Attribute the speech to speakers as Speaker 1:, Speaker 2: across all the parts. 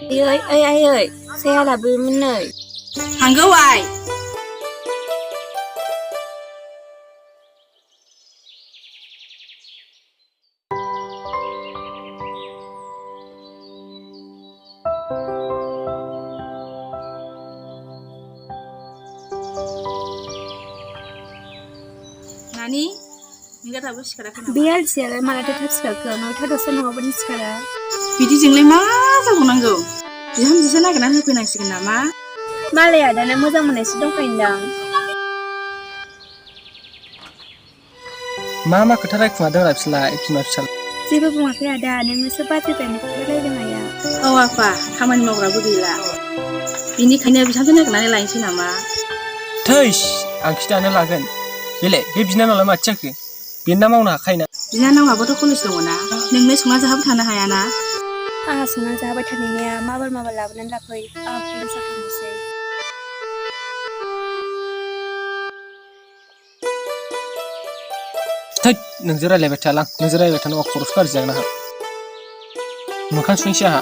Speaker 1: Ai ơi, xe là bưởi mươn nời.
Speaker 2: Hàng gấu ai? Nani? Nggak tahu sih kenapa.
Speaker 1: Biar sih, malah tetap sekarang. Nau thado senang apa nih sekarang?
Speaker 2: Bidi jenglai masa gunanggo. Jam sana kenapa penasikan nama?
Speaker 1: Malah ada nama mwjang mana sih dong kandang.
Speaker 3: Mama ketara ikut ada orang selai ikut macam.
Speaker 1: Siapa pengaku ada nama sepatu pengen kita dengan ya.
Speaker 2: Oh apa? Kamu mau ragu gila? Ini kayaknya bisa tuh kenapa lain sih nama?
Speaker 3: Tush, angkis dah nelagan. Bile, bibina malah macam ke? Bina mau nak kaina.
Speaker 2: Bina nama apa tuh kulis dong na? Nengme sungai jahab tanah hayana.
Speaker 1: Sungai jahab tanahnya, mabal labunan lapoi. Kulis akan musai.
Speaker 3: Thai, nengzira lebih talang, nengzira lebih tanah kurus kar jangan ha. Makan sunyi ha.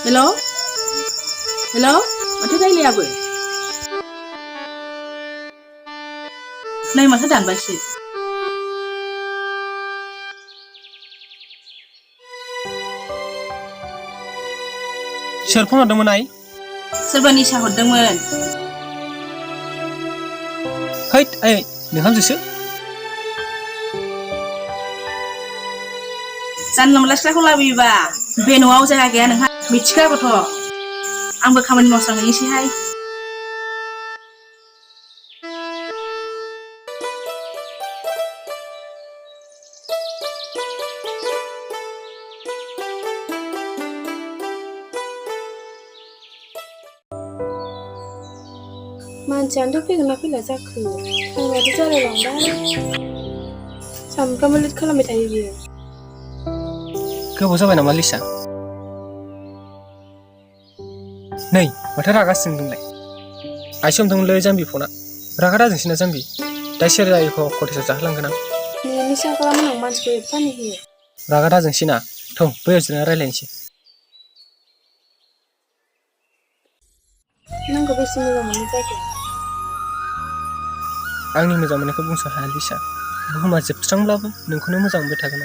Speaker 2: Hello? Hello? Macam mana ni abu? Nai masa dan basi.
Speaker 3: Serpong ada mana ai?
Speaker 2: Serba Nisa hodengmen.
Speaker 3: Hai, ai, nengam sesu.
Speaker 2: San 16 lah labi ba. Benuau saya kaya nengha. Michika kotor. Ang berkaman mau sang ini sih hai.
Speaker 1: Mancan tuh kenapa nggak zaku? Kalau ada cara lomba, sampai melut kalau minta dia.
Speaker 3: Kau bosan mana Malisa? Nei, mata raga sendung lagi. Aisyam tunggu le jambi puna. Raga dah jengsina jambi. Dah share ayo kau kau desa jalan kena.
Speaker 1: Ini sih kalau menang manc gue panik ya.
Speaker 3: Raga dah jengsina. Tuh, bayar jenara lainsi.
Speaker 1: Nang gue besi mula mana jaga.
Speaker 3: Angni mwjang mana kau bungsa Halisa. Bukan macam strong lah, nengkau mwjang bertahan.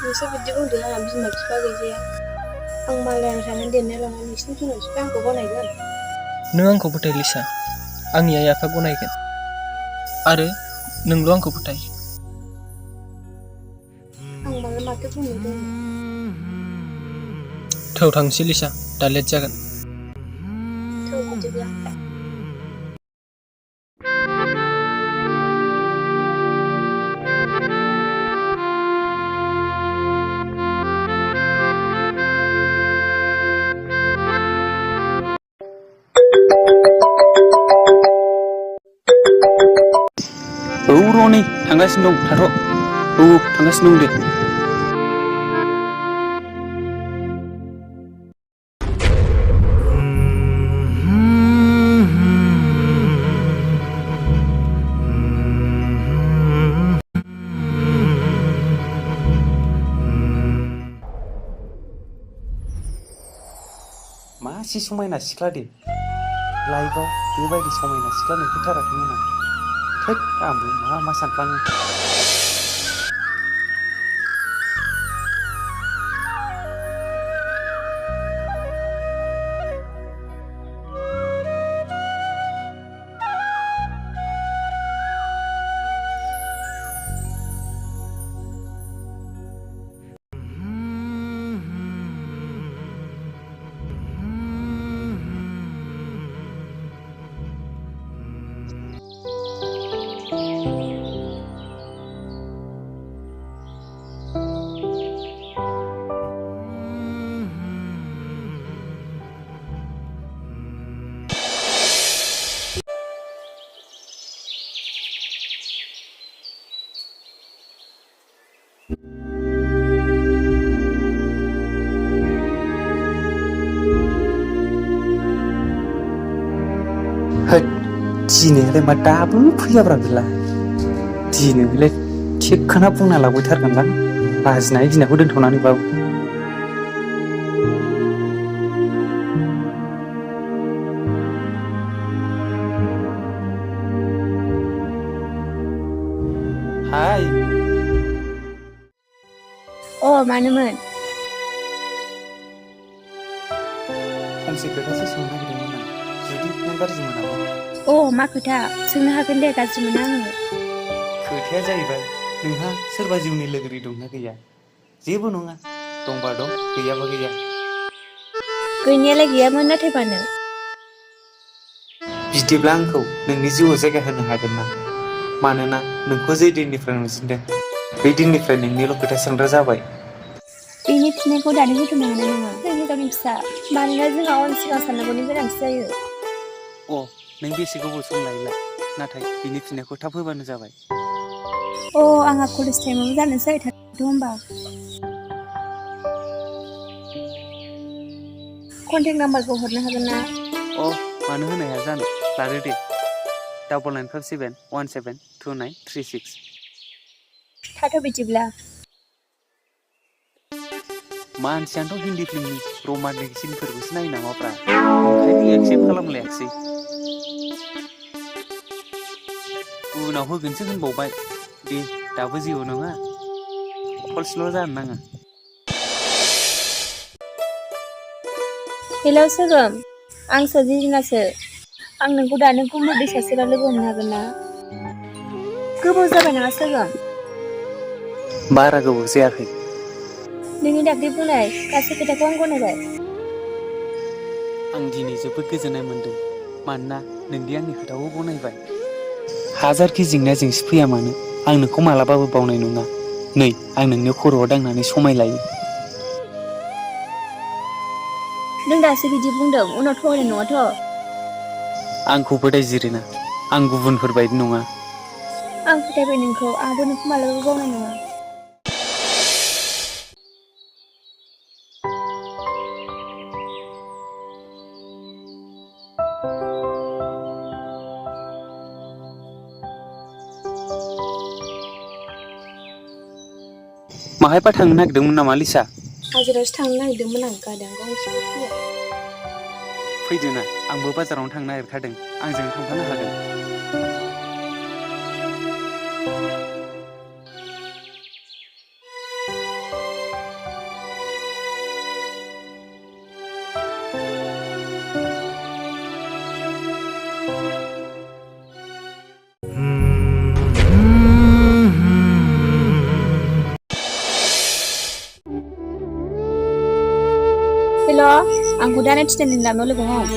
Speaker 1: Bisa video pun dia habis macam apa ya. Ang malah yang sana dia nelang anis ni tu nak supaya aku boleh kan?
Speaker 3: Neng aku putai Lisa, ang ya apa guna ikan? Ada, neng lu aku putai.
Speaker 1: Ang malah mati pun itu.
Speaker 3: Tahu tang si Lisa, dah lihat jangan.
Speaker 1: Tahu macam dia.
Speaker 4: Roni, tanggal sendung, taruh. Tanggal sendung deh. Masih समायना सिख्ला deh. Laibau, bebaयदि समायना सिख्ला नुफेरथाराखैमोन आं. Thek, आंबो मा सानफ्लाङो. होद दिनैलाय मा दाबो फैयाब्रा बेलाय दिनैलाय थिगखौना बुंना लाबोथारगोनलां लाजिनाय गिनायखौ दोनथ'नानैबाबो हाय
Speaker 1: मानोमोन?
Speaker 4: फंसे खोथासो सोंनो नागिरदोंमोन आं जुदि नों गाज्रि मोनाबा
Speaker 1: मा खोथा? सोंनो हागोन दे, गाज्रि मोना आङो।
Speaker 4: खोथाया जाहैबाय नोंहा सोरबा जिउनि लोगोरि दंना गैया? जेबो नङा, दंबा दं, गैयाबा गैया।
Speaker 1: गैनायालाय गैयामोन, नाथाय मानो?
Speaker 4: बिदिब्ला आंखौ नोंनि जिउआव जायगा होनो हागोन ना? मानोना नोंखौ जे दिननिफ्राय नुजेनदों बे दिननिफ्राय नोंनिल' खोथा सोंग्रा जाबाय।
Speaker 1: बेनि फिननायखौ दानो होथ'नो हानाय नङा। जोंनि गावनि फिसा, मानोना जोंहा उन सिगां साननांगौनि गोनांथि जायो।
Speaker 4: नों बेसे गोबाव सम लायोला, नाथाय बिनि फिननायखौ थाब होबानो जाबाय।
Speaker 1: आंहा कलेज टाइमाव जानोसै, थाथ'दो होमबा। कन्टेक्ट नाम्बारखौ हरनो हागोन ना?
Speaker 4: मानो होनो हाया जानो, लादो दे। 9957172936।
Speaker 1: थाथ' बिदिब्ला।
Speaker 4: मानसियानोथ' हिन्दी फिल्मनि रमान्टिक सिनफोरखौसो नायो नामाब्रा, ओंखायनो एक्सेप्ट खालामलायाखिसै। उनाव होगोनसो होनबावबाय। दे, दाबो जेबो नङा, कलसल' जानो नाङा।
Speaker 1: हेलौ सोगोम, आं जिरिनासो। आं नोंखौ दानो गुमुर दैसा सेराव लोगो हमनो हागोन ना? गोबाव जाबाय नामा सोगोम?
Speaker 4: बारा गोबाव जायाखै।
Speaker 1: नोंनि दाख्लै बुंनाय गासै खोथाखौ आं गनायबाय।
Speaker 4: आं दिनै जोबोद गोजोननाय मोन्दों, मानोना नोंदि आंनि खोथाखौ गनायबाय। हाजारखि जेंना जेंसि फैया मानो, आं नोंखौ मालाबाबो बावनाय नङा। नै, आं नोंनि खर'आव दांनानै समाय लायो।
Speaker 1: नों दासो बिदि बुंदों, उनाव थगायनाय नङाथ'?
Speaker 4: आंखौ फोथाय जिरिना, आं गुबुनफोर बायदि नङा।
Speaker 1: आं फोथायबाय नोंखौ, आंबो नोंखौ मालाबाबो बावनाय नङा।
Speaker 4: माहायबा थांनो नागिरदोंमोन नामा लिसा?
Speaker 1: हाजिरायावसो थांनो नागिरदोंमोन आं, गारियानो गंसेबो फैया।
Speaker 4: फैदोना, आंबो बाजारावनो थांनो नागिरखादों, आंजों थांफानो हागोन।
Speaker 1: हेल', आंखौ दा नेक्स्ट लामायाव लोगो हम।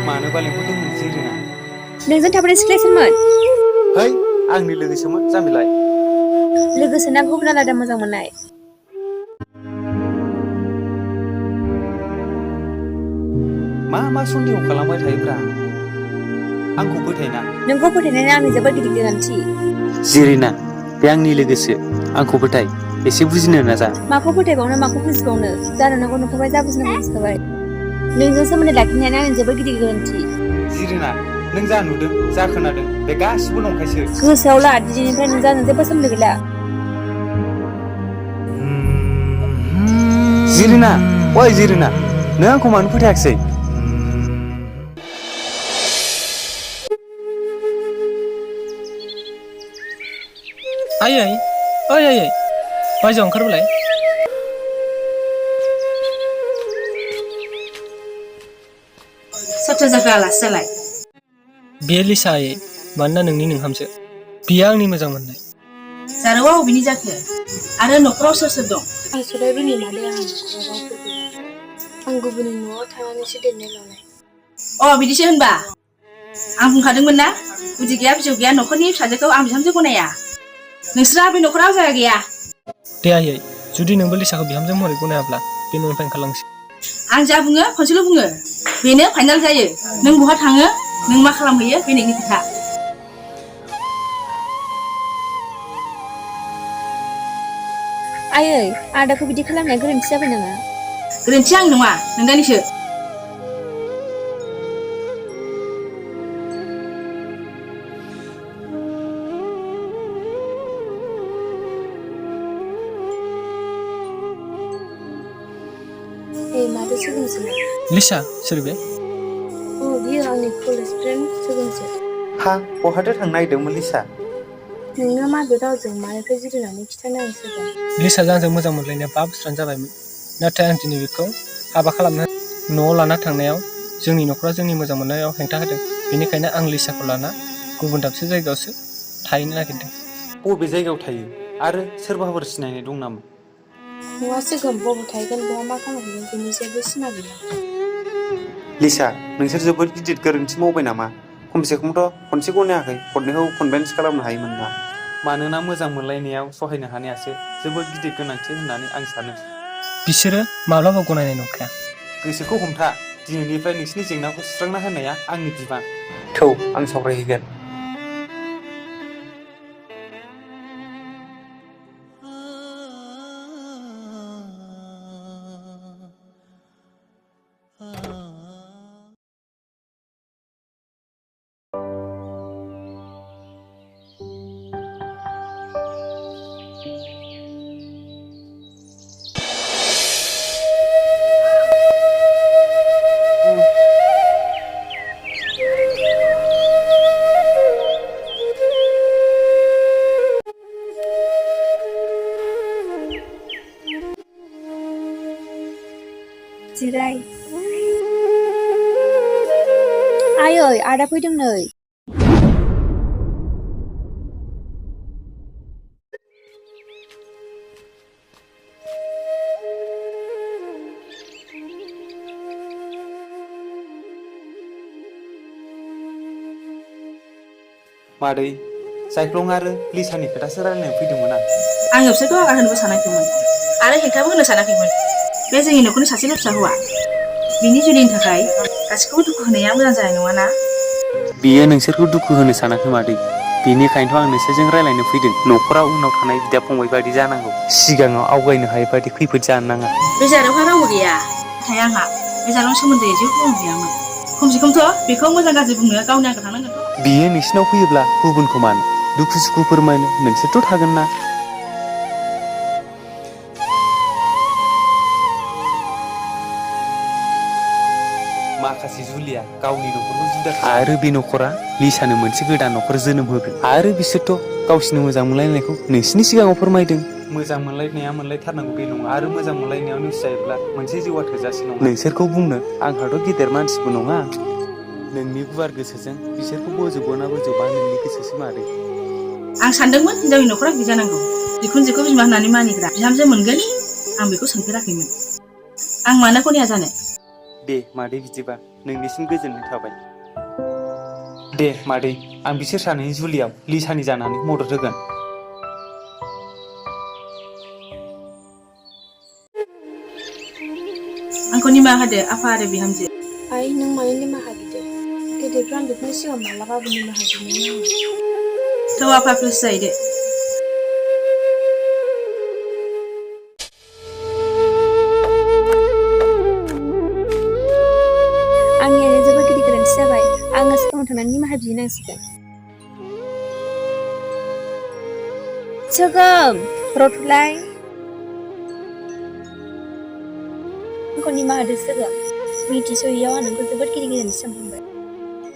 Speaker 4: मानोबा लेंहरदोंमोन जिरिना?
Speaker 1: नोंजों थाफानाय सिख्लाया सोरमोन?
Speaker 4: है, आंनि लोगोसोमोन जाम्बिलाय।
Speaker 1: लोगोसोना गुबुन आलादा मोजां मोननाय?
Speaker 4: मा सन्देह खालामबाय थायोब्रा? आंखौ फोथायना।
Speaker 1: नोंखौ फोथायनाया आंनि जोबोद गिदिर गोरोन्थि।
Speaker 4: जिरिना, बे आंनि लोगोसो, आंखौ फोथाय, एसे बुजिनो नाजा।
Speaker 1: माखौ फोथायबावनो, माखौ बुजिबावनो? जानो नंगौ नुखाबाय, जा बुजिनांगौ बुजिखाबाय। नोंजों सोमोन्दो लाखिनायानो आंनि जोबोद गिदिर गोरोन्थि।
Speaker 4: जिरिना, नों जा नुदों, जा खोनादों, बे गासिबो नंखायसो।
Speaker 1: गोसोआव ला, दिनैनिफ्राय नोंजों आंजों जेबो सोमोन्दो गैला।
Speaker 4: जिरिना, ओइ जिरिना, नों आंखौ मानो फोथायाखिसै?
Speaker 3: आयै, ओइ आयै, बायजोआव ओंखारबोलाय।
Speaker 2: सोरथो जाखो आलासियालाय?
Speaker 3: बेयो लिसा आयै, मानोना नोंनि नोंहामजो। बियो आंनि मोजां मोननाय।
Speaker 2: जारौआ अबेनि जाखो? आरो न'खराव सोर दं?
Speaker 1: आं सदाइबोनि मादै, आंहा न'खराव रावबो गैया। आं गुबुननि न'आव थानानैसो देरनाय लावनाय।
Speaker 2: बिदिसो होनबा? आं बुंखादोंमोन ना, गुदि गैया बिजौ गैया न'खरनि फिसाजोखौ आं बिहामजो गनाया। नोंस्रा बे न'खराव जायगा गैया।
Speaker 3: दे आयै, जुदि नोंबो लिसाखौ बिहामजो महरै गनायाब्ला बे न'निफ्राय ओंखारलांसै।
Speaker 2: आं जा बुङो खनसेल' बुङो बेनो फाइनाल जायो नों बहा थाङो नों मा खालामहैयो बे नोंनि खोथा
Speaker 1: आयै आदाखौ बिदि खालामनाया गोरोन्थि जाबाय नामा?
Speaker 2: गोरोन्थिया आंनि नङा नोंदानिसो
Speaker 1: माथो सोलोंसै
Speaker 3: लिसा सोर बे?
Speaker 1: बियो आंनि कलेज फ्रेन्ड सोलोंसै
Speaker 4: हा बहाथो थांनो नागिरदोंमोन लिसा?
Speaker 1: नोंनो माबे रावजों मानिफ्राय जुरिनानै खिथानो आं सोगोन
Speaker 3: लिसाजों आंजों मोजां मोनलायनाया 5 बोसोरानो जाबायमोन नाथाय आं दिनै बेखौ हाबा खालामनो न'आव लाना थांनायाव जोंनि न'खरा जोंनि मोजां मोननायाव हेंथा होदों बेनिखायनो आं लिसाखौ लाना गुबुन दाबसे जायगायावसो थाहैनो नागिरदों
Speaker 4: बबे जायगायाव थायो आरो सोरबाफोर सिनायनाय दं नामा?
Speaker 1: न'आ सिगां बबाव थाहैगोन बहा मा खालामहैगोन बेनि जेबो सिमा गैया
Speaker 4: लिसा नोंसोर जोबोद गिदिर गोरोन्थि मावबाय नामा? खमसे खमथ' खनसे गनायाखै खननैखौ कनभिन्स खालामनो हायोमोन ना मानोना मोजां मोनलायनायाव सहायनो हानायासो जोबोद गिदिर गोनांथि होननानै आं सानो
Speaker 3: बिसोरो माब्लाबा गनायनाय नंखाया
Speaker 4: गोसोखौ हमथा दिनैनिफ्राय नोंसिनि जेंनाखौ सुस्रांना होनाया आंनि बिबान थौ आं सावरायहैगोन
Speaker 1: जिराय आयै आदा फैदों नै
Speaker 4: मादै जायख्लं आरो लिसानि खोथासो रायलायनो फैदोंमोन
Speaker 2: आङो बिसोरखौ आगान होनोबो सानाखैमोन आरो हेंथाबो होनो सानाखैमोन बे जोंनि न'खरनि सासेल' फिसा हौवा बिनि जुलिनि थाखाय गासिखौबो दुखु होनाया मोजां जानाय नङाना
Speaker 4: बियो नोंसोरखौ दुखु होनो सानाखै मादै बेनिखायनोथ' आं नोंसोरजों रायलायनो फैदों न'खरा उनाव थानाय बिदा फंबाय बायदि जानांगौ सिगाङाव आवगायनो हायै बायदि खैफोद जानो नाङा
Speaker 2: बे जारौहा रावबो गैया नाथाय आंहा बे जारौनि सोमोन्दै जेबो गैयामोन खमसे खमथ' बेखौ मोजां गाज्रि बुंनो गावनि आंगो थानांगोनथ'
Speaker 4: बियो नोंसिनाव फैयोब्ला गुबुनखौ मानो दुखु सुखु फोरमायनो नोंसोरथ' थागोन ना माखासे जुलिया गावनि न'खरखौ जुदा आरो बे न'खरा लिसानो मोनसे गोदान न'खर जोनोम होगोन आरो बिसोरथ' गावसिनि मोजां मोनलायनायखौ नोंसिनि सिगाङाव फोरमायदों मोजां मोनलायनाया मोनलायथारनांगौ बे नङा आरो मोजां मोनलायनायाव निउस जायोब्ला मोनसे जिउआ थोजासे नङा नोंसोरखौ बुंनो आंहाथ' गेदेर मानसिबो नङा नोंनि गुवार गोसोजों बिसोरखौ बोजबगोना बोजबा नोंनि गोसोसो मादै
Speaker 2: आं सानदोंमोन हिनजावनि न'खरा बिदि जानांगौ बिखुनजोखौ बिमा होननानै मानिग्रा बिहामजो मोनगोन आं बेखौ सानफेराखैमोन आं मानो गनाया जानो
Speaker 4: दे मादै बिदिबा नोंनिसिम गोजोननाय थाबाय दे मादै आं बिसोर सानैनि जुलियाव लिसानि जानानै मदद होगोन
Speaker 2: आंखौ निमाहा होदो आफा आरो बिहामजो
Speaker 1: आइ नों मानो निमाहा बिदो गेदेरफ्रा आं बेफोरनि सिगाङाव मालाबाबो निमाहा बिनो नाङा
Speaker 2: थौ आफा प्लिज जाहैदो
Speaker 1: आंनियानो जोबोद गिदिर गोरोन्थि जाबाय आङो सिगाङाव थांनानै निमाहा बिनांसिगोन सोगोम रथलाय आंखौ निमाहा होदो सोगोम मिथिस'यैयाव आं नोंखौ जोबोद गिदिर गोरोन्थि सानफ्लांबाय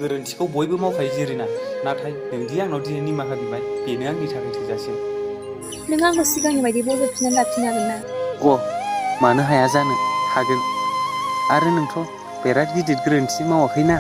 Speaker 4: गोरोन्थिखौ बयबो मावखायो जेरिना नाथाय नोंदि आंनाव दिनै निमाहा बिबाय बेनो आंनि थाखाय थोजासे
Speaker 1: नों आंखौ सिगांनि बायदि बजबफिननानै लाफिननो हागोन ना
Speaker 4: मानो हाया जानो हागोन आरो नोंथ' बिराद गिदिर गोरोन्थि मावाखैना